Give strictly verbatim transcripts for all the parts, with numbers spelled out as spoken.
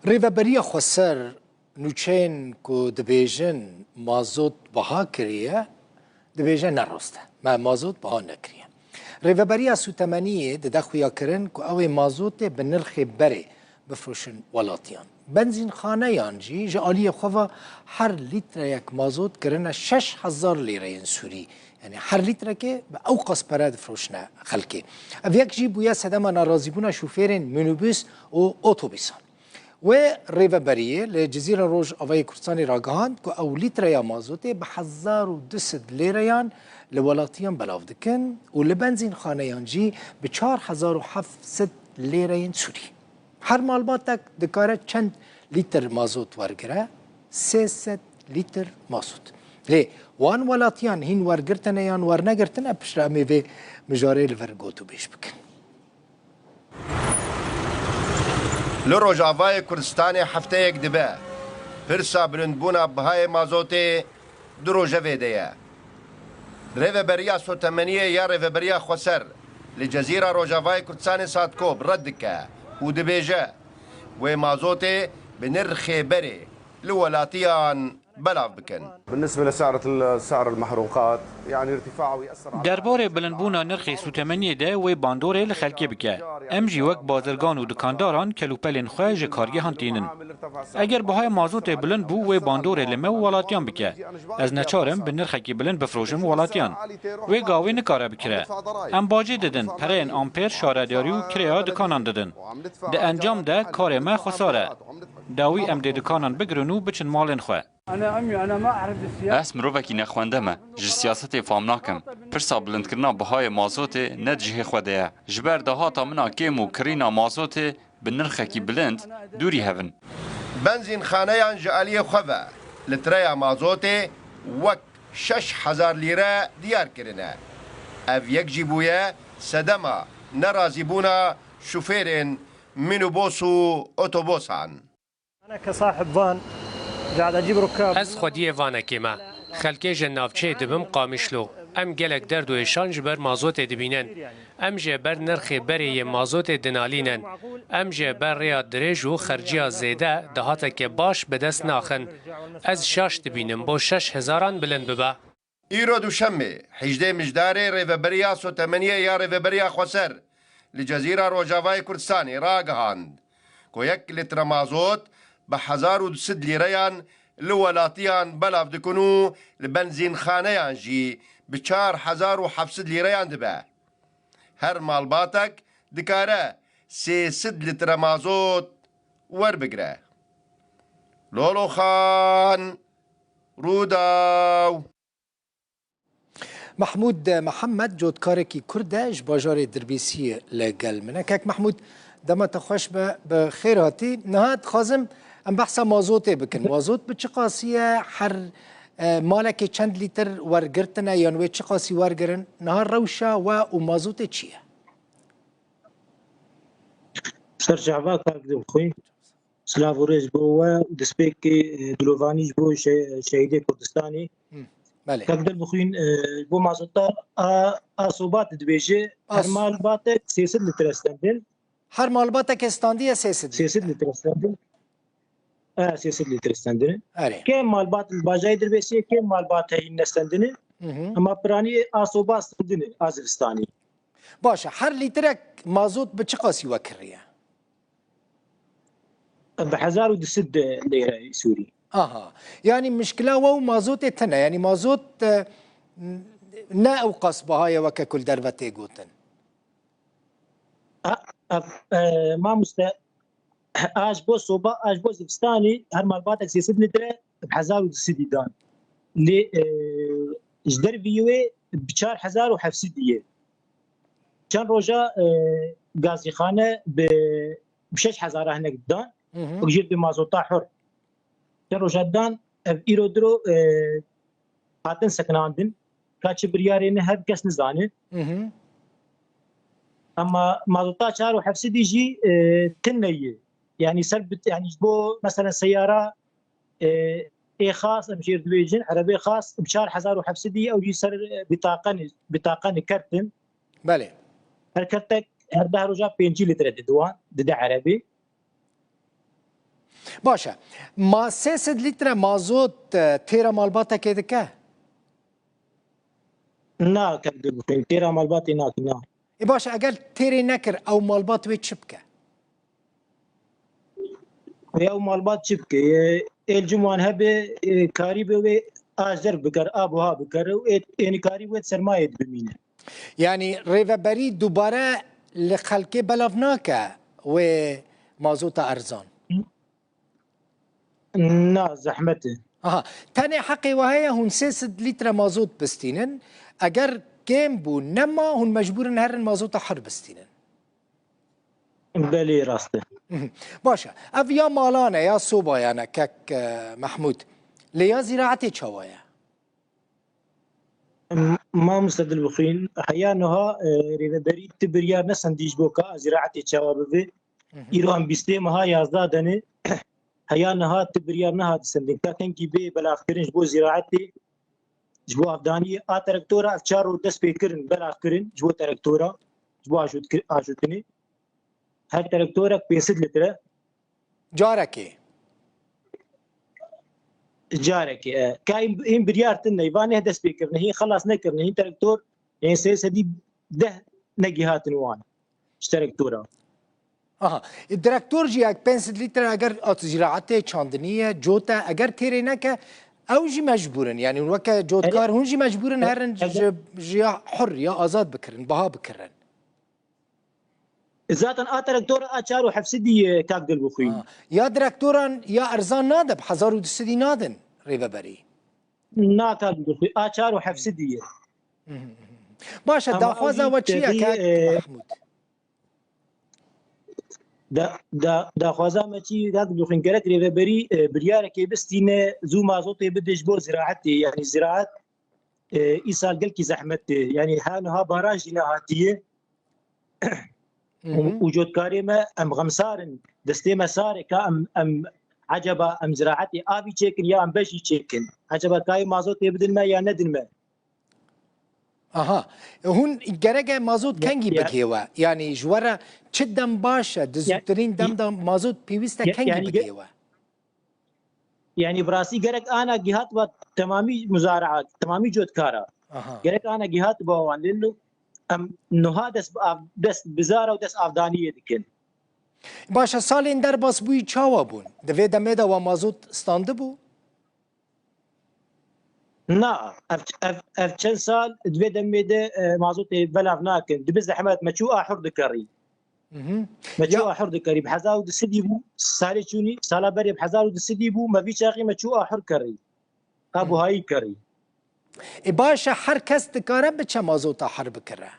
Rêveberiya Xweser nûçeyên ku dibêjin mazot biha kiriye, dibêje ne rast e. Me mazot biha nekiriye. Rêveberiya Sûtemeniyê dide xuyakirin ku ew ê mazotê bi nirxê berê bifroşin welatiyan. Benzînxaneyan jî ji aliyê xwe ve her lîtreyek mazot kirine şeş hezar lîreyên Sûrî. Yanî her lîtrekê bi ew qas pere difroşine xelkê. Ev yek jî bûye sedema nerazîbûna şofêrên minibus û otobîsan. Wê rêveberiyê li Cizîra Rojavayê Kurdistanê ragihand ku ew lîtreya mazotê bi hezar û du sed lêreyan li welatiyan belav dikin û li benzînxaneyan jî bi çar hezar û heft sed lêreyên Sûrî. Her malbatek dikare çend lîtir mazot wergire? Sê sed lîtir mazot. Lê wan welatiyan hîn wergirtine yan wernegirtine, piştre em ê vê mijarê li vir gotûbêj bikin. Li Rojavayê Kurdistanê hefteyek dibe pirsa bilindbûna bihayê mazotê di rojevê de ye. Rêveberiya Sotemeniyê ya Rêveberiya Xweser li Cezîra Rojavayê Kurdistanê Satkop red dike û dibêje, wê mazotê bi nirxê berê li welatiyan belav bikin. بالنسبة لسعر ال-، سعر المحروقات، يعني ارتفاعه يأثر على Derbarê bilindbûna nirxê sûtemeniyê de wê bandorê li xelkê bike. Em jî wek bazirgan û dikandaran kelûpelên xwe ji kargehan tînin. Eger bihayê mazotê bilind bû, wê bandorê li me û welatiyan bike. Ez neçar im bi nirxekî bilind bifroşim welatiyan. Wê gavê nikare bikire. Em bacê didin, pereyên ampêr, şaredarî û kirêya dikanan didin. Di encam de karê me xwesar e. Dawî em dê dikanan bigirin û biçin malên xwe. أنا عمي، أنا ما أعرف بالسياسة. Ez mirovekî nexwende me. Ji siyasetê fam nakim. Pirsa bilindkirina bihayê mazotê ne di cihê xwe de ye. Ji ber dahata min a kêm û kirîna mazotê bi nirxekî bilind dûrî hev in. Benzînxaneyan ji aliyê xwe ve litreya mazotê wek şeş hezar lîre diyar kirine. Ev yek jî bûye sedema nerazîbûna şofêrên mînîbus û otobusan. أنا كصاحب فان قاعد أجيب ركاب. Ez xwediyê vanekê me. Xelkê ji navçeyê dibim Qamişlo. Em gelek derd û êşan ji ber mazotê dibînin. Em jê ber nirxê berê yê mazotê dinalînin. Em jê ber rêya dirêj û xerciya zêde dahateke baş bi dest naxin. Ez şaş dibînim bo şeş hezaran bilind bibe. Îro duşemê, hejdê Mijdarê, Rêveberiya Sotemeniyê ya Rêveberiya Xweser li Cezîra Rojavayê Kurdistanê ragihand ku yek litre mazot bi hezar û du sed lîreyan li welatiyan belav dikin û li benzînxaneyan jî bi çar hezar û heft sed lîreyan dibe. Her malbatek dikare sê sed litre mazot werbigire. Lolo Xan, Rûdaw. Mehmûd Mihemed cotkarekî Kurd e, ji bajarê Dirbêsiyê li gel min e. Kek Mehmûd, dema te xweş be, bi xêr hatî. Niha dixwazim em behsa mazotê bikin. Mazot bi çi qasî ye? Her, e, malekê çend lîtir wergirtine yan wê çi qasî wergirin? Niha rewşa we û mazotê çi ye? Ser çava kak Dilxwîn. Silav û rêz bo we û destpêkê, e, dilovanî ji bo şe-, şehîdê Kurdistanê. Hı, belê. Kak Dilxwîn, e, ji bo mazota a, a sobat dibêje, A her s- malbatek sê sed litre stendin. Her malbateke standiye sê sed litre. Sê sed litre stendin. E, sê sed litre stendin. Erê. Kêm malbat li bajayê Dirbêsiyê, kêm malbat heyîn nestendin. Hı hı. Ema piranî a sobat stendin, a zivistanî. Baş e, her lîtrek mazot bi çi qasî we kiriye? Bi hezar û du sed lêre Sûrî. Aha. Yanî mişkila we û mazotê tune. Yanî mazot, e, ne ew qas biha ye weke ku li derve tê gotin. A, a, e, mamoste, a ji bo soba, a ji bo zivistanî her malbatek sê sed litre bi hezar û du sedî dan. Lê, e, ji dervî wê bi çar hezar û heft sedî ye. Çend roja, e, gazîxane bi, bi şeş hezara hinek dan, Hı hı. Wek jê bi mazota hur. Çend roja dan, ev îro diro, e, hatin sekinandin. Ka çi biryarê ne, her kes nizane. Hı hı. Ama mazota çar û heft sedî jî, e, tune ye. Yani ser bit-, yani ji bo mesela seyara, e, ê xas, em jê dibêjin, erebê xas, bi çar hezar û heft sedî ew jî ser, e, bitaqenê, bitaqenê kertin. Belê. Her kertek, her deh roja pêncî litre dide wan, dide erebê. Baş e. Ma sê sed lître mazot, e, têra malbatekê dike? Na, kek Dilbixwîn, têra malbatê nake, na. Ê baş e, eger têrê nekir, ew malbat wê çi bike? Wê ew malbat çi bike? Ê, ê li cim wan hebe, ê, karî be wê a jerb bikar, a buha bikar û ê, ê nikarî wê sermayê de bimîne. Yanî rêveberî dubare li xelkê belav nake wê mazota erzan? Na, zehmet e. Aha, tenê heqê we heye hûn sê sed lître mazot bistînin. Eger kêm bû, nema, hûn mecbûr in herin mazota hir bistînin. Belê, rast e. Mhm. Baş e. Ev ya malan e, ya sobayan e, kek, e, Mehmûd. Lê ya zîraetê çawa ye? M-, Mamoste Dilbixwîn, heya niha, e, rêveberî ti biryar nesendî ji bo ka zîraetê çawa bibe. Mhm. Îro em bîstê meha yazdeh dene. Heya niha ti biryar nehate sendin. Ka kengî bê belavkirin ji bo zîraetê, ji bo avdaniyê. A terektora ev çar roj dest pê kirin, belavkirin ji bo terektora, ji bo ajot-, ajotinê. Her terektorek pênc sed litre. Carekê. Carekê, e. Ka hîn, hîn biryar tune, hîva neh dest pê kirine, hîn xelas nekirine, hîn terektor, hîn sê sedî deh negihatin wan ji terektora. Aha. E, direktor jî yek pênc sed lître eger at zîraetê çandinî ye, cot e, eger têrê neke, ew jî mecbûr in. Yanî weke cotkar hûn jî mecbûr in herin ji, ji ya hur, ya azad bikirin, baha bikirin. Zaten a terektora a çar û heft sedî ye, kak Dilbixwîn. Ha. Ya direktoran ya erzan nade, bi hezar û du sedî nadin rêveberî. Na, kak Dilbixwîn, a çar û heft sedî ye. Hı hı hı. Baş e, daxwaza we çi ye, kak Mehmûd? Da, da, daxwaza me çi, kak Dilbixwîn, gerek rêveberî, e, biryarekê bistîne, zû mazotê bide ji bo ziraetê, yanî ziraet, e, îsal gelkî zehmet tê. Yanî ha niha baran jî nehatiye. Û, û cotkarê me, em xemsar in, destê me sar e, ka em, em, eceba em ziraetê avî çêkin ya em bejî çêkin? Eceba kayê mazotê bidin me ya nedin me? Aha. Hûn gereke mazot kengî bigihê we? Yanî ji we re çi dem baş e? Di zûtirîn dem de mazot pêwîst e kengî bigihê we? Yanî bi rastî gerek ana gihat ba temamî muzara'a, temamî cotkara. Aha. Gerek ana gihat ba wan. Lê em nuha dest bi av, dest bizara û dest avdaniyê dikin. Baş e, salên derbas bûyî çawa bûn? Di vê demê de wa mazot standibû? Na, ev, ev, ev çend sal di vê demê de, e, mazotê belav nakin. Dibe zehmet, me çû ahur dikerî. Mhm. Me çû ahur dikerî. Bi hezar û du sedî bû, salê çûnî, sala berê bi hezar û du sedî bû, me vî çaxî me çû ahur kerî. Ka buhayî kerî. Ê baş e, her kes dikare biçe mazota hir bikire?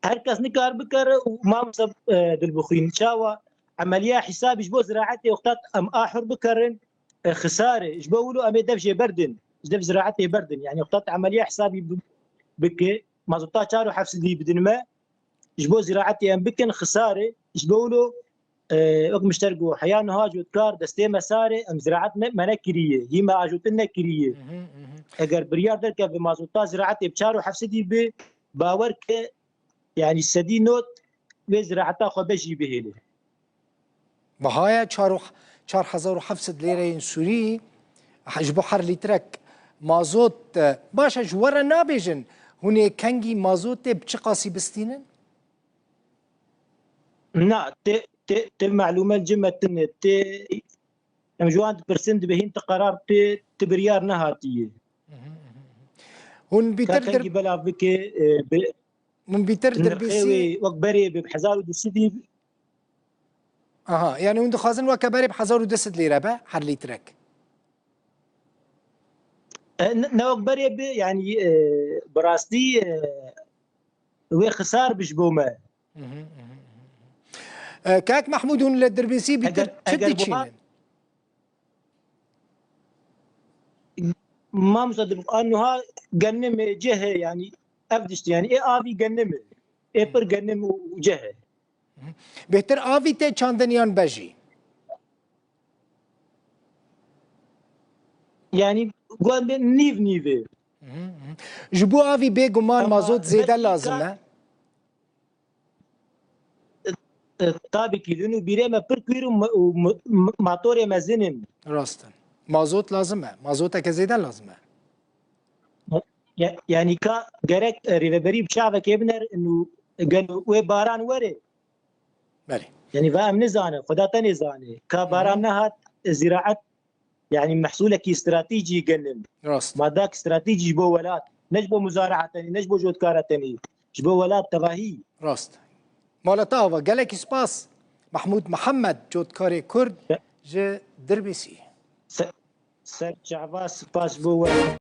Her kes nikar bikere û mamoste, e, Dilbixwîn, çawa emeliya hesabî ji bo ziraetê wexta em ahur bikerin, e, xisar e. Ji bo wilo em ê dev jê berdin, ji dev ziraetê berdin. Yanî wexta emeliya hesabî bi-, bike, mazota çar û heft sedî bidin me, ji bo ziraetê em bikin xisar e. Ji bo wilo, e, wek min ji te re got, heya niha cotkar destê me sar e, em ziraet ne, me nekiriye, hî me ajotin nekiriye. Mhm, mhm. Eger biryar derkeve mazota ziraetê bi çar û heft sedî bi, bawer ke, yanî sedî not vê ziraeta xwe bejî bihêle. Bihaya çar û, çar hezar û heft sed lêreyên Sûrî, he-, ji bo her lîtrek mazot, e, baş e, ji we re nabêjin, hûn ê kengî mazotê bi çi qasî bistînin? Na, tê, tê, tê malûme li cim me tune, tê, em ji wan dipirsin, dibê hîn ti qerar tê, ti biryar nehatiye. Hûn bîtir dir- Kengî belav bike, e, bi, Min bîtir dirbîsî. Wek berê be bi hezar û du sedî. Aha, yani hûn dixwazin weke berê bi hezar û du sed lîre be her lîtrek? E, ne, ne wek berê be, yani, e, bi rastî, e, wê xisar bi ji bo me. E, Kak Mehmûd, hûn li dirbîsî bîtir çi diçînin? Mamosta, di a nuha genim e, cih e, yani ev dişt, yani ê avî genim e, ê pir genim û cih e. Bêhtir avî tê çandin yan bejî? Yani guhên nîv nîv e. Ji bo avî bêguman mazot zêde lazim e. Tabî ki lûn û bîrê me pir kûr û ma-, û ma-, ma-, matorê mezin in. Rast e. Mazot lazim e. Mazoteke zêde lazim e. Ya-, yanî ka gerek, e, rêveberî bi çavekê binêrin û gelo wê baran were. Belê. Yanî va em nizanin, Xweda tenê zane. Ka baran nehat, ziraet, yanî mehsulekî stratejî genim. Rast. Madak stratejî ji bo welat. Ne ji bo muzara'a tenî, ne ji bo jotkara tenî. Ji bo welat tevahî. Rast. Mala te ava. Gelekî spas. Mahmud Mihemed, cotkarê Kurd Ya. ji Dirbêsî. Se-, ser çava spas bo welat.